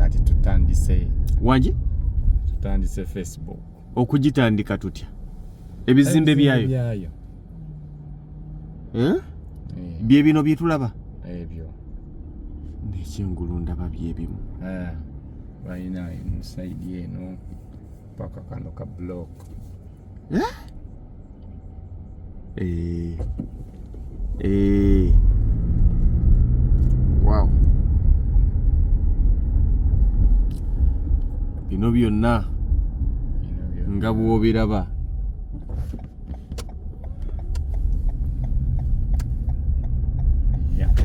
Kati tutandise. Wangi? Tutandise Facebook. Okugitandika tutya? Ebizimbe byayo. Byayo. Eh? Eh. Bye bino bye tulaba? Ebyo. N'ekyengulu ndaba byebimu. Eh. Balina eno side eno paka kano ka block. Eh? Eh. Eh. Wow. Bino byonna nga bw'obiraba. Yeah.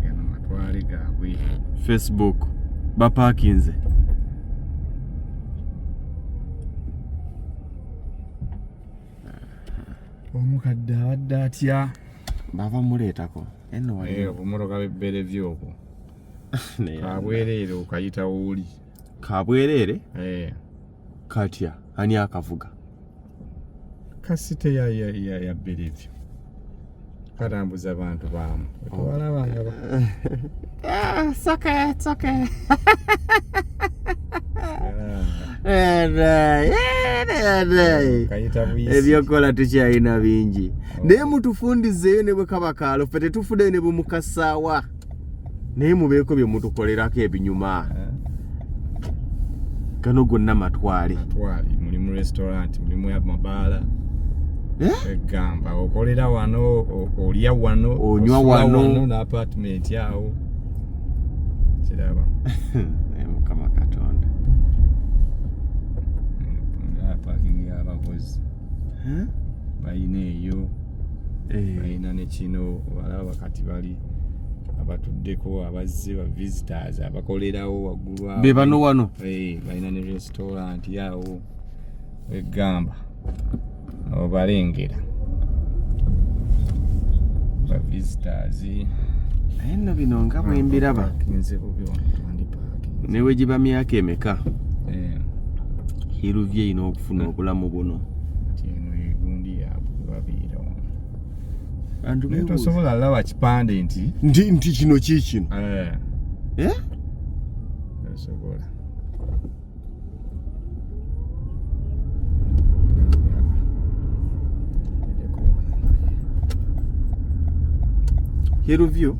Gano matwale gaabwe. Facebook bapaakinze. Omukadde abadde atya? Bava muleetako. Eno wali. Eh, obumotoka bw'ebbeere obwo. Kabwereere okayita wooli. Kabwereere? Eh. Katya ani akavuga? Kasite ya ya ya, ya Bellevue. Katambuza bantu baamu. Tewalaba nga ba Ah, it's okay, it's okay. Kayita buyisi. Ebyokola tukyalina bingi. Naye mutufundizeeyo ne bwe kaba kaalo ffe tetufuddeyo ne bwe mukasaawa. Naye mubeeko bye mutukolerako ebinyuma. Eh. Gano gonna matwale. Matwale mulimu restaurant, mulimu amabaala. Eh? Egamba okolera wano, olya wano, onywa wano n'apartment awo. Kiraba. Mukama Katonda. Parking y'abakozi. Balina eyo. Eh. Balina ne kino balaba kati bali abatuddeko abazze ba visitors abakolerawo waggulu awo. Be bano wano. Eh, balina ne restaurant yawo egamba obalengera ba visitors. Naye nno bino nga bwe mbiraba. Nze bubi wano twandiparkinze. Ne bwe giba myaka emeka. Eh. Hillview erina okufuna obulamu buno. Kati eno egundi yaabwe babeera wano. Bantu Naye beebuuza. tosobola laba kipande nti Nti kino ki kino? Eh. Eh? Tosobola. Hillview?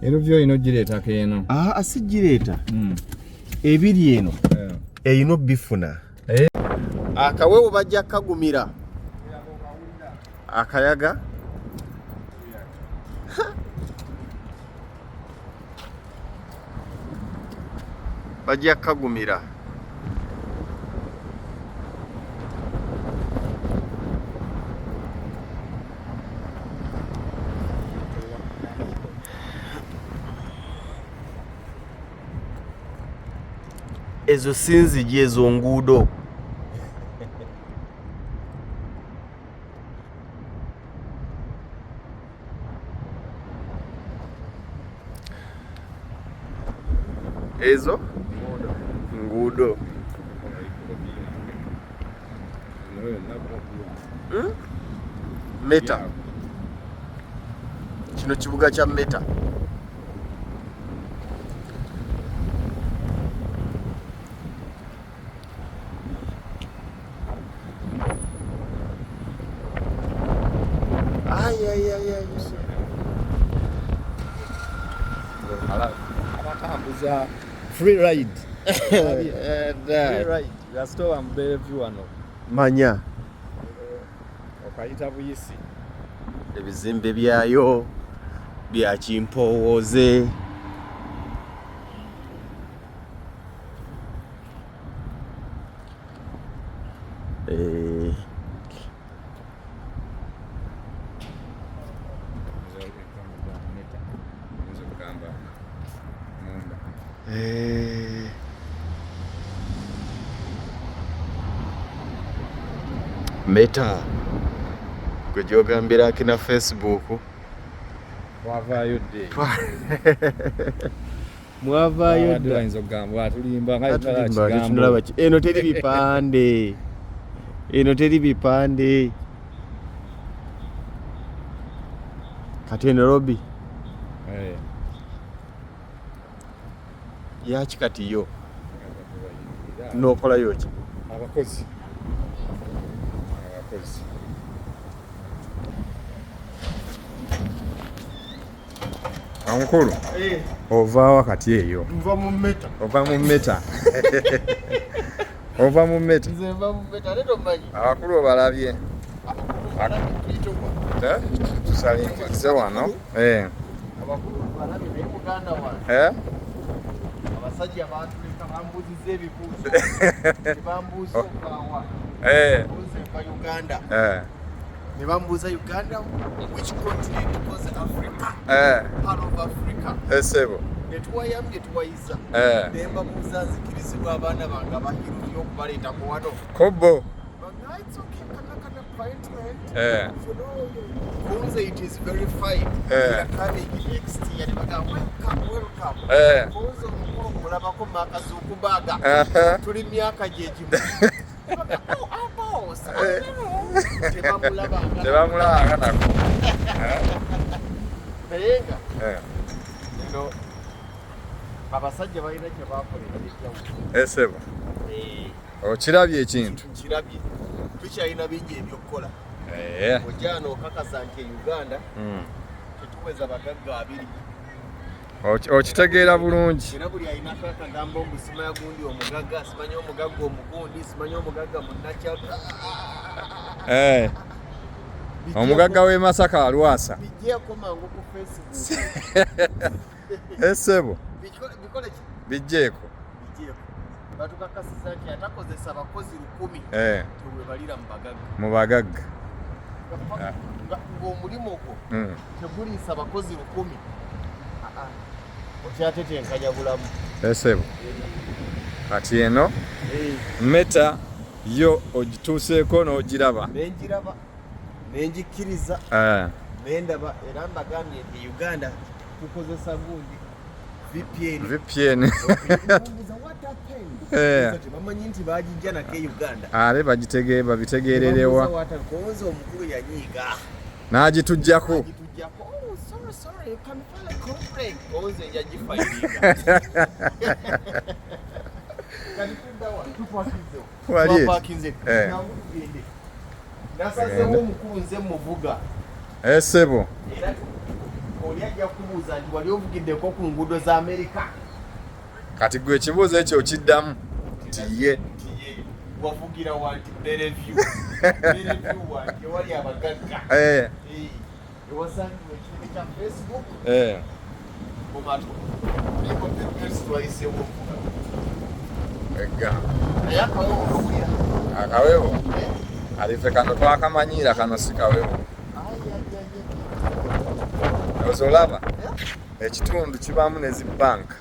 Hillview olina ogireetako eno. Aa, si gireeta. Ebiri eno erina obifuna. Akawewo bajja kukagumira. Akayaga. Bajja kukagumira. Ezo si nzigi ezo nguudo. Ezo nguudo. Meta. Kino kibuga kya Meta. Ay, ay, ay, ay. Abatambuza free ride. Free ride. Kasitowa mu Bellevue wano. Manya. Okayita buyisi. Ebizimbe byayo bya kimpowooze. Eh. Eh. Meta gwe gy'ogambira akina Facebook. Twavaayo dde. Mwavaayo dda. Bayinza okugamba atulimba nga Atulimba, tetunalaba ki. Eno teri bipande. Eno teri bipande. Kati eno lobby yaki kati yo n'okolayo ki? Abakozi. Abakozi. Omukulu ovaawa kati eyo? Nva mu Meta. Ova mu Meta. Ova mu Meta. Nze nva mu Meta ate tomanyi. Abakulu obalabye. Eh? Tusalinkirize wano. Eh. Abakulu balabye naye muganda wange. Eh? Abasajja batuleka bambuuziza ebibuuzo. Tebambuuza ovaawa. Eh. Mbuuza nva Uganda. Eh. Ne bambuuza Uganda which continent was Africa? Eh. Part of Africa. Esebo. Ne tuwayamu ne tuwayiza. Eh. Ne mbabuuza nzikirizibwa abaana bange abahiruzi okubaleetako wano. Kobo. But it's okay, can I can appointment. Eh. You know, Kunze it is very fine. Eh. We are coming next year. Ne bagamba welcome, welcome. Eh. Kunze omukulu mulabako Mark Zuckerberg. Aha. Tuli myaka gye gimu. Ne bagamba, oh, our boss. Eh. Tebamulabanga. Tebamulabanga nako. Naye nga Eh. eno abasajja balina kye bakola eky'enjawulo. Esebo. Eh, Okirabye ekintu? Nkirabye. Tukyalina bingi ebyokukola. Eh. Ojja okakasa nti e Uganda Mm. tetuweza bagagga abiri. Okitegeera bulungi. Era buli alinako akagambo mbu simanya gundi omugagga, simanya omugagga omugundi, simanya omugagga munnakyalo. Eh. Omugagga w'e Masaka alwasa. Bijjeeko mangu ku Facebook. Esebo. Bikole ki? Bijjeeko. Bijjeeko. Batukakasiza nti atakozesa bakozi 1000 Eh. tewebalira mu bagagga. Mu bagagga. Ng'omulimu gwo Mm. teguliisa bakozi 1000. Okyatetenkanya bulamu. Esebo. Kati eno Meta yo ogituuseeko n'ogiraba. Nengiraba nengikkiriza Eh. nendaba era mbagambye nti Uganda tukozesa gundi VPN. VPN. Bambuuza, "What happened?" Eh. Tebamanyi nti bagijja nako e Uganda. Ate babitegeererewa. Bambuuza, "What happened?" Konze omukulu yanyiiga. N'agituggyako. Agituggyako. Oh, sorry, sorry, you can file a complaint. Konze yagifayiringa. Kati tudda wa? Tupakinze. Wali eki? Twapakinze. Eh. Nangu tugende. Nasazeewo omukulu nze muvuga. Esebo. Era oli ajja kubuuza nti wali ovugiddeko ku nguudo za Amerika? Kati gwe ekibuuzo ekyo okiddamu nti ye. Nti ye. Wavugira wa nti Bellevue. Bellevue wa nti ewali abagagga. Eh. Eh, ewasangibwa ekitebe kya Facebook. Eh. Mu matu. Twayiseewo nvuga. Egga. Naye akawewo okawulira. Akawewo. Alife kano twakamanyiira kano si kawewo. Ozo olaba ekitundu kibaamu ne zi banka.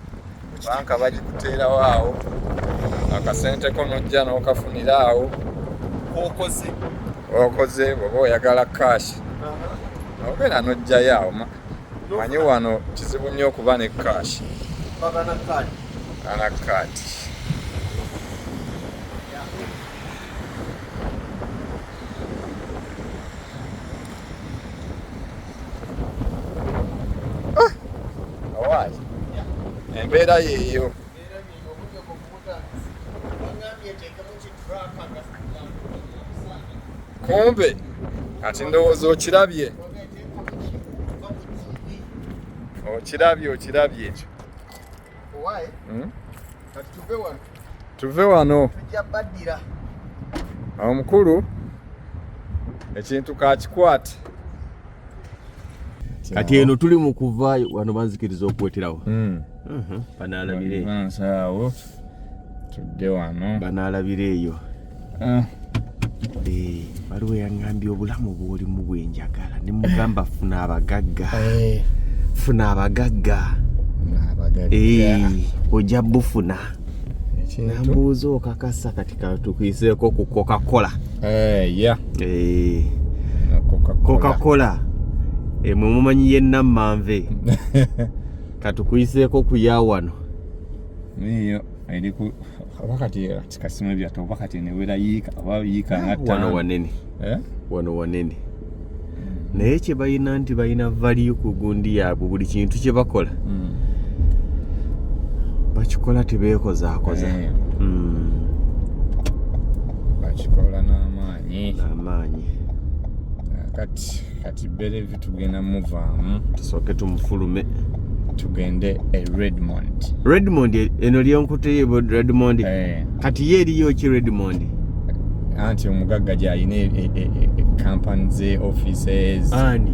Banka bagikuteerawo awo. Akasente ko n'ojja n'okafunira awo. Okoze. Okoze bw'oba oyagala kashi. Obeera n'ojjayo awo. Manyi wano kizibu nnyo okuba ne kashi. Baba na kaadi. Ana kaadi. Owaaye. Embeera yeeyo. Kumbe kati ndowooza okirabye. Okirabye okirabye. Owaaye, Mm? kati tuve wano. Tuve wano. Tujja baddira. Omukulu ekintu kakikwate. Kati eno tuli mu kuvaayo wano banzikiriza okuweterawo. Mm. Banaalabira eyo. Bansaawo tudde wano. Banaalabira eyo. Ah. Eh, waliwo yaŋŋambye obulamu bw'olimu bwe njagala ne mugamba funa abagagga. Funa abagagga. Abagagga. Eh, ojja bufuna. Ekintu. Nambuuza okakasa kati katukuyiseeko ku Coca-Cola. Eh, yeah. Eh, No Coca-Cola. Coca-Cola. Eh, mwe mumanyi ye Nammanve. Katukuyiseeko ku ya wano. Niyo eri ku Oba kati kasimu ebyato oba kati newera yiika oba yiika nga Wano ttaano. wanene. Eh? Wano wanene, naye kye balina nti balina value ku gundi yaabwe. Buli kintu kye bakola bakikola tebeekozaakoza. Bakikola n'amaanyi. N'amaanyi. Kati Bellevue tugenda muvaamu. Tusooke tumufulume. Tugende e Redmond. Redmond eno lyenkuteyo Redmond. Kati ye eriyo ki Redmond? Anti omugagga gyalina company ze, offices. Ani?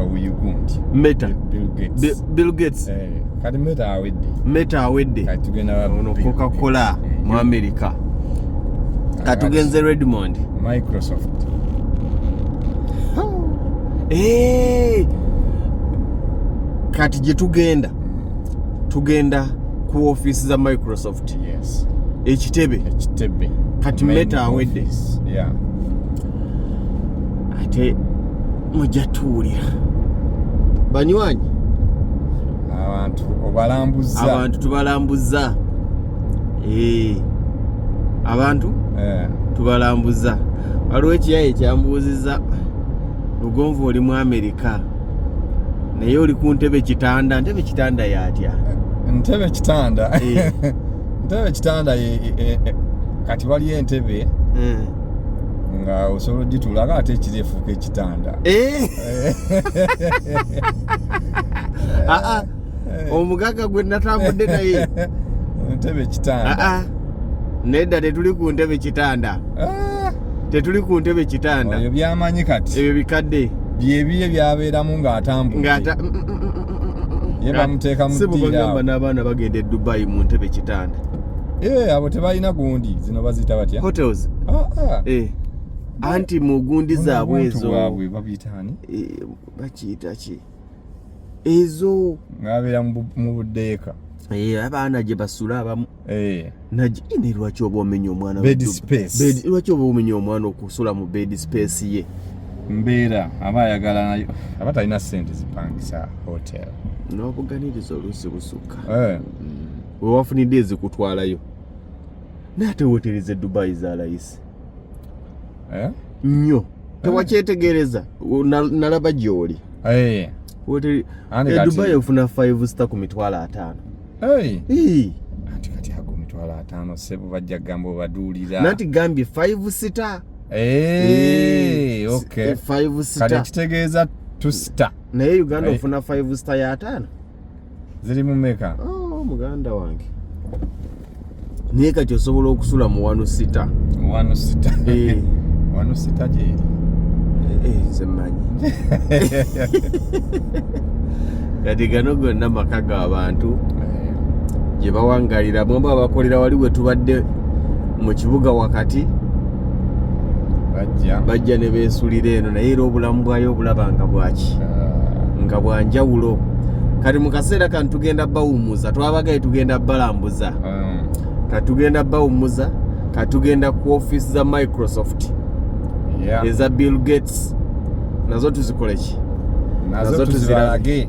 Obuyugundi. Meta. Bill Gates. Bill Gates. Kati Meta awedde. Meta awedde. Kati tugenda Ono Coca-Cola mu America. Katugenze Redmond. Microsoft. Kati gye tugenda, tugenda ku ofiisi za Microsoft. Yes. Ekitebe. Ekitebe. Kati Main Meta awedde. office. Yeah. Ate mujja tuwulira, banywanyi. Abantu obalambuza. Abantu tubalambuza. Abantu tubalambuza. Waliwo ekiyaye kyambuuziza, "Lugonvu, oli mu Amerika naye oli ku ntebe kitanda." Ntebe kitanda yatya? Ntebe kitanda. Ntebe kitanda kati waliyo entebe nga osobola ogituulako ate ekiri efuuka ekitanda. Aa, omugagga gwe natambudde naye. Entebe kitanda. Aa, nedda, tetuli ku ntebe kitanda. Tetuli ku ntebe kitanda. Oyo byamanyi kati. Ebyo bikadde. Byebye byabeeramu ng'atambudde. Ng'ata Ye bamuteeka mu Si bwe ddiiro bagamba awo. n'abaana bagenda e Dubai mu ntebe kitanda. Abo tebalina gundi zino baziyita batya? Hotels. Ah, ah. Anti mu gundi zaabwe Obuntu ezo. bwabwe babiyita ani? Bakiyita ki ezo? Ng'abeera mu buddeeka. Abaana gye basula abamu. Naye lwaki oba omenya omwana Bed space. Lwaki oba omenya omwana okusula mu bed space ye? Mbeera aba ayagala nayo aba talina ssente zipangisa hotel. N'obuganiriza oluusi busukka. Wewafunidde ezikutwalayo, naye ate woteri ze Dubai za layisi nnyo. Tewakyetegereza? Nalaba gy'oli. Woteri Anti e Dubai ofuna 5 star ku 50,000. Hey. Ii. Anti kati ago 50,000 sebo bajja kugamba obaduulira. Nanti gambye 5 star. Okay. 5 Kati star. ekitegeeza 2 star. Naye Uganda ofuna 5 star ya 5. Ziri mu meka? Oh, muganda wange, naye kati osobola okusula mu 1 star. 1 star. 1 star gyeri. Nze mmanyi kati gano gonna maka g'abantu gye bawangalira bomba bakolera wali we tubadde mu kibuga wakati. Bajja. Bajja ne beesulira eno, naye era obulamu bwayo obulaba nga bwaki? Nga bwanjawulo. Kati mu kaseera kano tugenda bawummuza, twabagaye tugenda balambuza. Kati tugenda bawummuza, kati tugenda ku ofiisi za Microsoft eza Bill Gates, nazo tuzikole ki? Nazo tuzibalage.